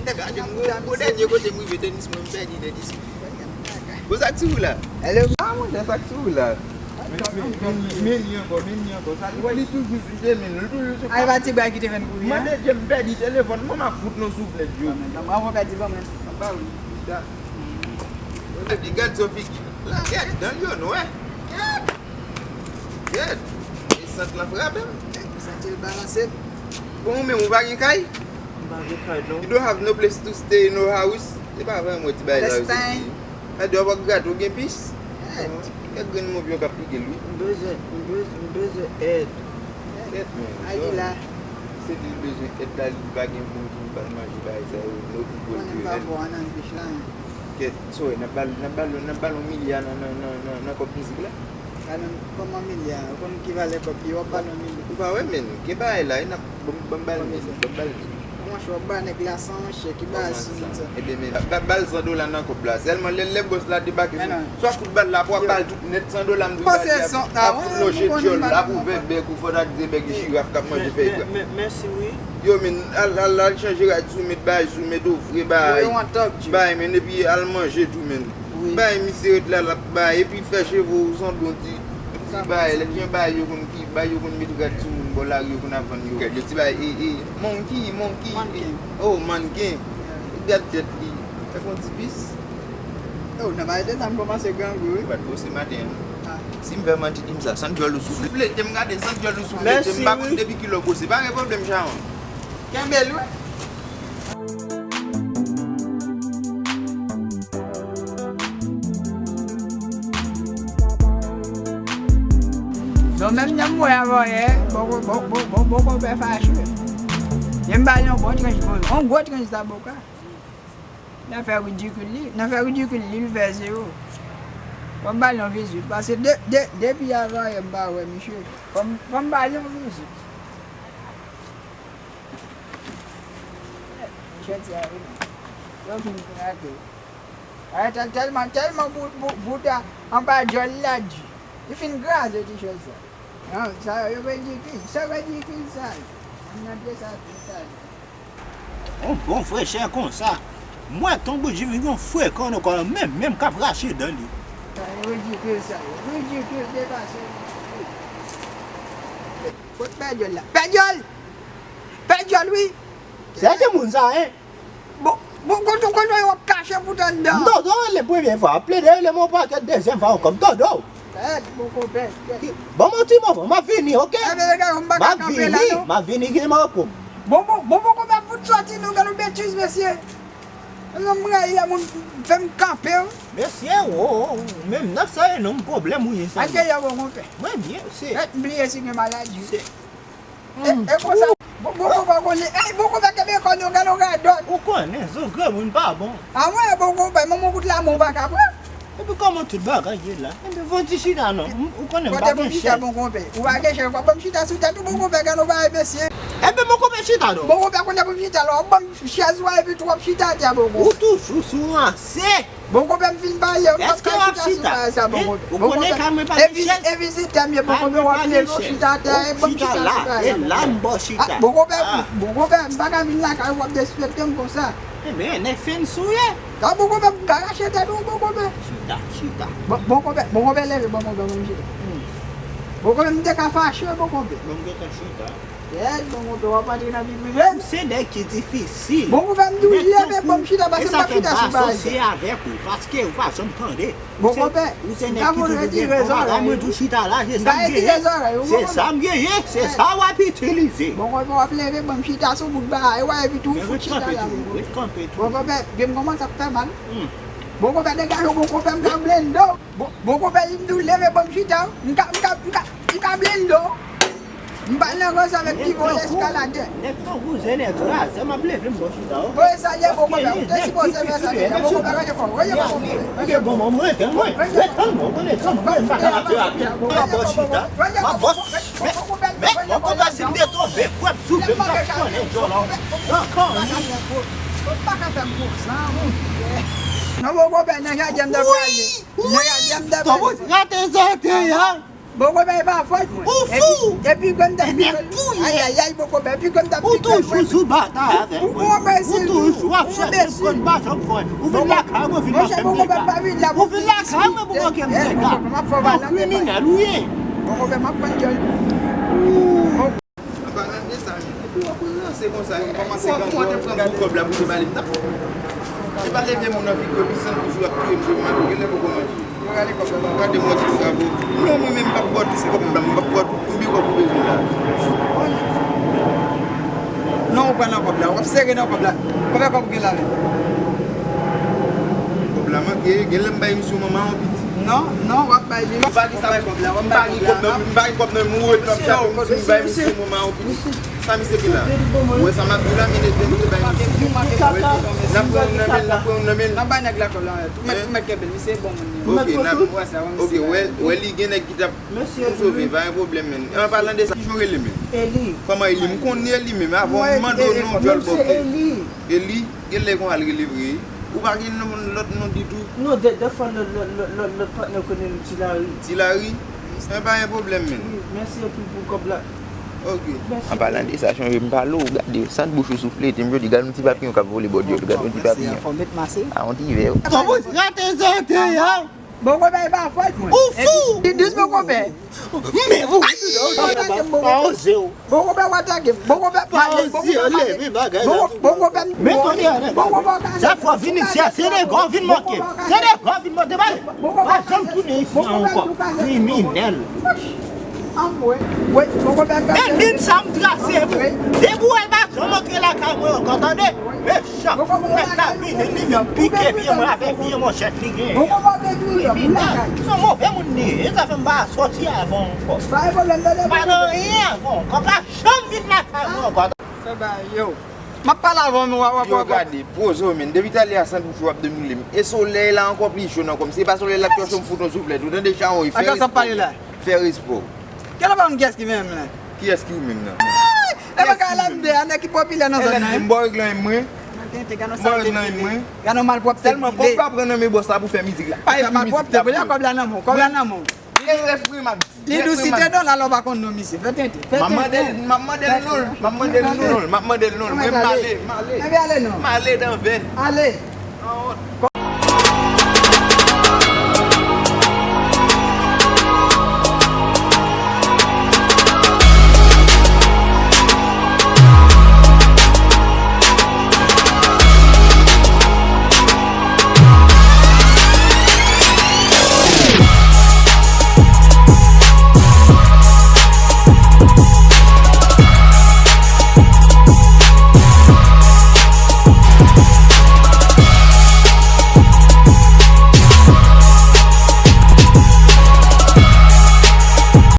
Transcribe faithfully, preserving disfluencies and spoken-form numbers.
Nèg, a, m, o dènye kote m rive, tenis mwen, m pèdi tenis. Bon, sa k sou ou la? Hello. Ah, monchè, sa k sou ou la? Men, men, men, men li ankò, men li ankò. Sa li, li toujou sou chemen, li toujou sou. Ay, pa ti bra ki te fè n kouri, mande Dye m pèdi telefòn mwen, m ap fout nou souflèt, Dye. Bravo, pèdi, ban mwen. Ba wi, chita. Gade, gade Sophie. La, gade, dan l yo nwè. Gade. Gade. E sant lan frape m. Santi l balanse. Bon, ou menm, ou pa gen kay? M pa gen kay, non. You don't have no place to stay, no house. Se pa vrè, mwen, ti bagay la yo soti. Gade, w ap gate, ou gen pis? Kèk grenn mopyon k ap pike l, wi. M bezwen, m bezwen, m bezwen èd. Kèt, men, Ayila. Se li bezwen èd la, li pa gen moun ki ba l manje, bagay sa yo, no people. Konnen m pa bon an Anglish la, men. Kèt, sorry, n ap ba l, n ap ba l, n ap ba l yon milya nan, nan, nan, nan, nan kòb mizik la. Ba l yon, kòman milya? Ou konn ki valè kòb li ye, w ap ba l yon milya. Ou pa wè, men, gen bagay la, e n ap, ban m, ban m ba l milya, ban m ba l milya. Monchè, w ap ba nèg la san, monchè, ki bagay sou moun sa? Ebyen, men, ba, ba, ba l san dola nan kòb la. Sèlman, lè, lè bòs la debake, swa fout ba l la, pou w ap ba l tout nèt san dola, m dwe ba l la. Ap fout lonje dyòl, ap ouvè bèk ou, fò ta di se bèk jiraf k ap manje fèy gra. Mèsi, wi. Yo, men, al, al, al chanje rad sou, met bagay sou, met ofre bagay. Bagay, men, epi al manje tou, men. Bay misye ret la, l ap bay, epi fè cheve w sanble yon ti, ti bay, lè ti jan bay yo konn ki, bay yo konn met rad sou moun bò lari yo konn ap vann yo. Gad yo ti bay, e, e, monkey, monkey, e, oh, mannken. Gad tèt li. Fè k yon ti pis. Oh, nan bay de sa m kòmanse grangou, wi. Ou pa t bwose maten an. Si m fè manti, di m sa, sant dyòl ou souflete, m gade sant dyòl ou souflete, m pa konn depi kilè w bwose, pa gen pwoblèm, Charon. Kenbe l, wi. Non, menm jan m wè avanyè, bon, bon, bon, bon, bon, bon konpè fache. Menm ba l yon bon tranch, bon, yon gwo tranch zaboka. Nan fè ridikil li, nan fè ridikil li, li fè zewo. Fò m ba l yon vizit, paske de, de, depi avanyè m pa wè misye. Fò m, fò m ba l yon vizit. Chanti a, wi. Yo fin krake. A, tèl-, tèlman, tèlman bou-, bou-, bouda anba dyòl la di. Li fin kraze ti chèz sa. Non, sa yo ridikil. Se ridikil sa yo. Moun nan pye sa tou sa yo. On bon frechè konsa. Mwen tonbe jivi yon frekan nan kò menm, menm k ap rache dan li. Sa yo ridikil sa yo. Ridikil depase ridikil. Kot pè dyòl la? Pè dyòl! Pè dyòl, wi! Se ki moun sa, en? Bon, bon, kote w konn wè w ap kache pou t anndan? M dodo rele premye fwa, ap plede rele m yon pakèt dezyèm fwa ankò, m dodo. Tèt, bon konpè, tèt. Bon, mon ti moman, m ap vini, oke? M ap vini, m ap vini, gen manko. Bon, bon, bon, bon konpè, fout sòti nou, gade yon betiz, mesye. Mwen menm, m rayi lè moun fè m kanpe, wi. Mesye, o, o, o, menm nan sa e non, pwoblèm ou ye sa. Al dèyè, bon konpè. Mwen byen, se. Tèt, m bliye si gen maladi. Se. E, e konsa, bon, bon konpè konnen, ey, bon konpè kenbe kò nou, gade yon radòt. Ou konnen, zo granmoun pa bon. A mwen, bon konpè, manman kout la, men w pa ka pran. Epi kòman tout bagay ye la? Enben, fò n ti chita non. M, ou konnen m pa gen chèz. Kote pou chita, bon konpè? Ou pa gen chèz, fò ban m chita sou tèt ou, bon konpè, gade yon bagay, mesye. Enben, bon konpè, chita non. Bon konpè, kote pou m chita la? W ap ban m chèz ou a, epi tou w ap chita atè, bon konpè. Ou toujou sou ranse. Bon konpè, m fin pale, m p ap ka chita sou bagay sa, bon konpè. Ou konnen kay mwen pa gen chèz. E vizitè m ye, bon konpè, w ap leve w chita atè, e ban m chita sou bagay sa. E la m ba w chita. Bon konpè, bon konpè, m pa ka vin lakay ou, w ap derespekte m konsa. Enben, nèg fè n souye. Sa bon konpè, m ka rache tèt ou, bon konpè. Chita, chita. Bon, bon konpè, bon konpè, leve, bon konpè, ban m chita. Bon konpè, m te ka fache, bon konpè. Bon, m gentan chita. Kèt, bon konpè, w ap antre nan vi prive m. Ou se nèg ki difisil. Bon konpè, m di w leve, ban m chita, paske m p ap chita sou bagay sa. E sa fè m pa asosye avèk ou, paske ou pa janm tande. Bon konpè, ou se nèg ki toujou gen bon bagay, mwen di w chita la, se sa m genyen. Se sa m genyen, se sa w ap itilize. Bon konpè, w ap leve, ban m chita sou bout bagay, w ap epi tou fout chita la, bon konpè. Bon konpè, pye m kòmanse ap fè mal. Bon konpè, degaje w, bon konpè, m ka blende w. Bon, bon konpè, m di w leve, ban m chita, m ka, m ka, m ka, m ka blende w. M pa nan rans avèk ki vòlè eskaladè. Nèg tankou ze nèg kraze, m ap leve m ba w chita, oke? Wi, sa l ye, bon konpè, ou te sipoze fè sa deja, bon konpè, rete fò, rete fò, bon konpè. Rete fò, mwen, rete fò, mwen, rete fò, mwen, m pa ka rape avèk ou, m pa ka rape avèk ou. M ap ba w chita, m ap ba w, men, men, bon konpè, si m te tonbe, kwè m souke, m t ap konnen dyòl la. Nan kan, wi. Ou pa ka fè m konsa, monchè. Non, bon konpè, nan jaden m t ap prale. Nan jaden m t ap prale. Rate sa te ya. Bon, Robert, e pa fòt mwen. Ou fou! Epi, epi grann dam ki fè l. Ayayay, bon, Robert, epi grann dam ki fè l. Ou toujou sou batay avèk mwen. Ou toujou ap chèche m konn pa janm fè. Ou vin lakay mwen, vin manke m dega. Ou vin lakay mwen pou manke m dega. Yon kriminèl ou ye. Bon, Robert, m ap fann djòl. An palan de sa, men, epi w ap ranse konsa, epi w ap monte pran bout kòb la pou te ba li, m t ap, li pa leve moun nan figi yo, pi san toujou ap touye m sou mal, genlè poko manje. Gade mwen ti travay. Non, mwen menm, m p ap ba w tout kòb la, m p ap ba w tout konbyen kòb ou bezwen la. Non, ou pran nan kòb la, w ap sere nan kòb la. Konbyen kòb ou gen la menm? Kòb la manke, genlè m bay misye yon manman yon piti. Non, non, w ap bay li. M pa gen sa pou kòb la, w ap bay kòb la. M pa gen kòb nan, m pa gen kòb nan, m woye l ap tape m di m bay misye yon manman yon piti. Sa misye gen la? Ou wè sa m ap di la, men nèg yo te bay misye. N ap pran youn nan men l, n ap pran youn nan men l. N ap bay nèg la kòb la, mèt, mèt kenbe l, misye bon moun li. Ok, n ap, ok, wè, wè li gen nèg ki t ap sove, pa gen pwoblèm, men. An palan de sa, kijan w rele, men? Eli. Kòman Eli? M konn Eli, men avan m mande w non, djòl bòkè. Eli. Eli, genlè konn al rele vre. Ou pa gen non, lòt non ditou? Non, dè, dèfwa lòt, lòt, lòt, lòt, lòt patnè konnen nou Ti Lari. Ti Lari? Men pa gen pwoblèm, men. Wi, mèsi anpil pou kòb la. Ok. Mèsi. An palan de sa, chonje m pale w, gade, sant bouch ou souflete m jodi, gade yon ti papiyon k ap vole bò dyòl, gade yon ti papiyon. Fò met mase. A, yon ti vè. Kòman w rate zòtèy a? Bon, konpè, e pa fòt mwen. Ou fou! Di dous, bon, konpè. Men ou pa oze w. Bon, konpè, w atake m. Bon, konpè, pa oze w leve bagay la. Bon, konpè, men kounye a, bon, konpè, sa fò vin isi a, se nèg ou vin manke. Se nèg ou vin manke. Pa janm tounen isi a ankò. Kriminèl. Anmwe. Wi, bon, konpè, men liy sa m trase pou. Depi w wè l pa janm antre lakay mwen ankò, tande? Mechan. Nèg la vini, li vin pike pye mwen avèk pye manchèt li genyen. Li nan, li se yon move moun li ye. E sa fè m pa sòti avè w ankò. Pa nan anyen avè w ankò. Pa janm vin lakay mwen ankò. Fè bagay yo. M ap pale avè w, men w ap, w ap, w ap. Yo, gade, poze w, men. Depi talè a, sant bouch ou ap demoule m. E solèy la ankò pli cho nan kò m. Se pa solèy la k tòche m, fout yon souflèt. Ou tande, chawony? Fè respè w. Fè respè w. Kèlè pa m kiyès ki menm la? Kiyès ki ou menm nan? E pa kay la m de a, nèg ki popilè nan zòn nan. M ba w règlan mwen. M ba w règlan mwen. Gade yon malpwòpte. Sèlman kòb pa pran nan men bòs la pou fè mizik la. Pa gen malpwòpte, kòb la nan men w, kòb la nan men w. E refren m ap di. Li di w site dola la, w pa konn non misye. Fè tenten, fè tenten. M ap mande l, m ap mande l non l, m ap mande l non l, m ap mande l non l. Mwen m ale, m ale. M ale nan vè. Ale.